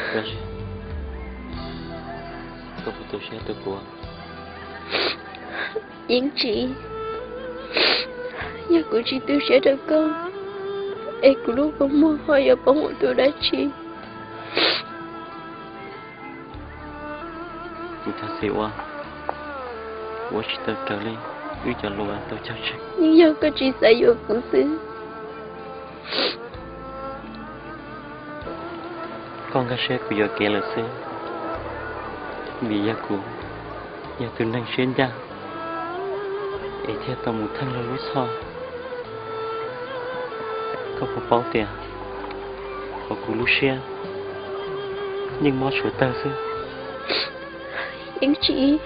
Koj puas tu siab rau kuv? Yeej tsis. Yog kuv tsis tu siab rau koj, es kuv lub kua muag ho yuav poob ua tus dab tsi? Kuv thov txim uas ua tsis tau raws li wb cov lus uas tau cog tseg. Yeej yog koj tsis xav yuav kuv xwb. Koj nkag siab kuv yuam kev lawm xwb, vim yog kuv yog tus neeg siab ncaj es thiaj tau mus theej luag lub txhoj. Koj puas paub tias hauv kuv lub siab yeej mob tshuav tawg xwb? Yeej tsis,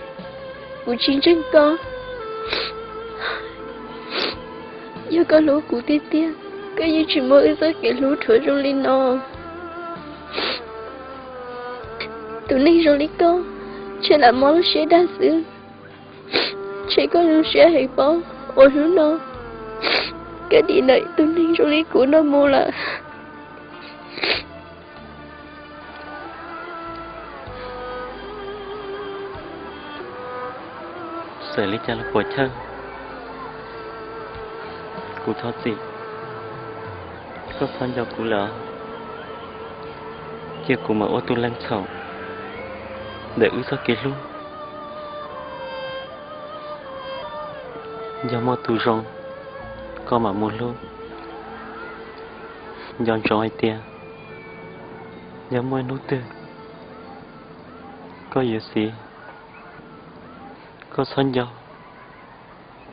kuv tsis ntseeg koj. Yog koj hlub kuv tiag tiag, koj yeej tsis muab wb txoj kev hlub rhuav zoo li no. Tus neeg zoo li koj, ntshe lam mob lub siab dag xwb. Ntshe koj zoo siab heev pob uas hnub no koj dim ntawm tus neeg zoo li kuv no mus lawm. Txawm li cas los puas chawj, kuv thov txim. Koj txhob nco kuv lawm, cia kuv mam ua tus leej txhaum ntawm wb txoj kev hlub. Yog muaj tus zoo, koj mam mus hlub. Nco ntsoov hais tias yog muaj ib hnub twg koj yuav txiv, koj txhob nco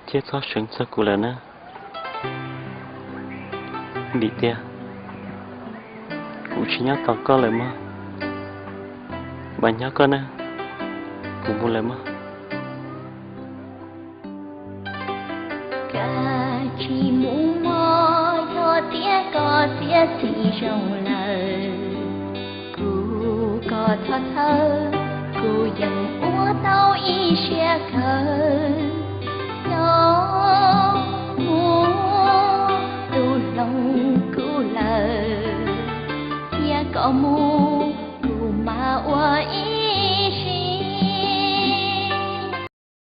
thiab txhob seev txog kuv lawm na. Vim tias kuv tsis nyob tos koj lawm mog. Mas nyob koj na, kuv mus lawm mog. Koj tsis mus mog, yog tias koj txiav txim zoo lawm, kuv kom thov thawj, kuv yeej ua tau ib siab kawg. Yog muaj tus hloov kuv lawm, cia kom mus, kuv mam ua ib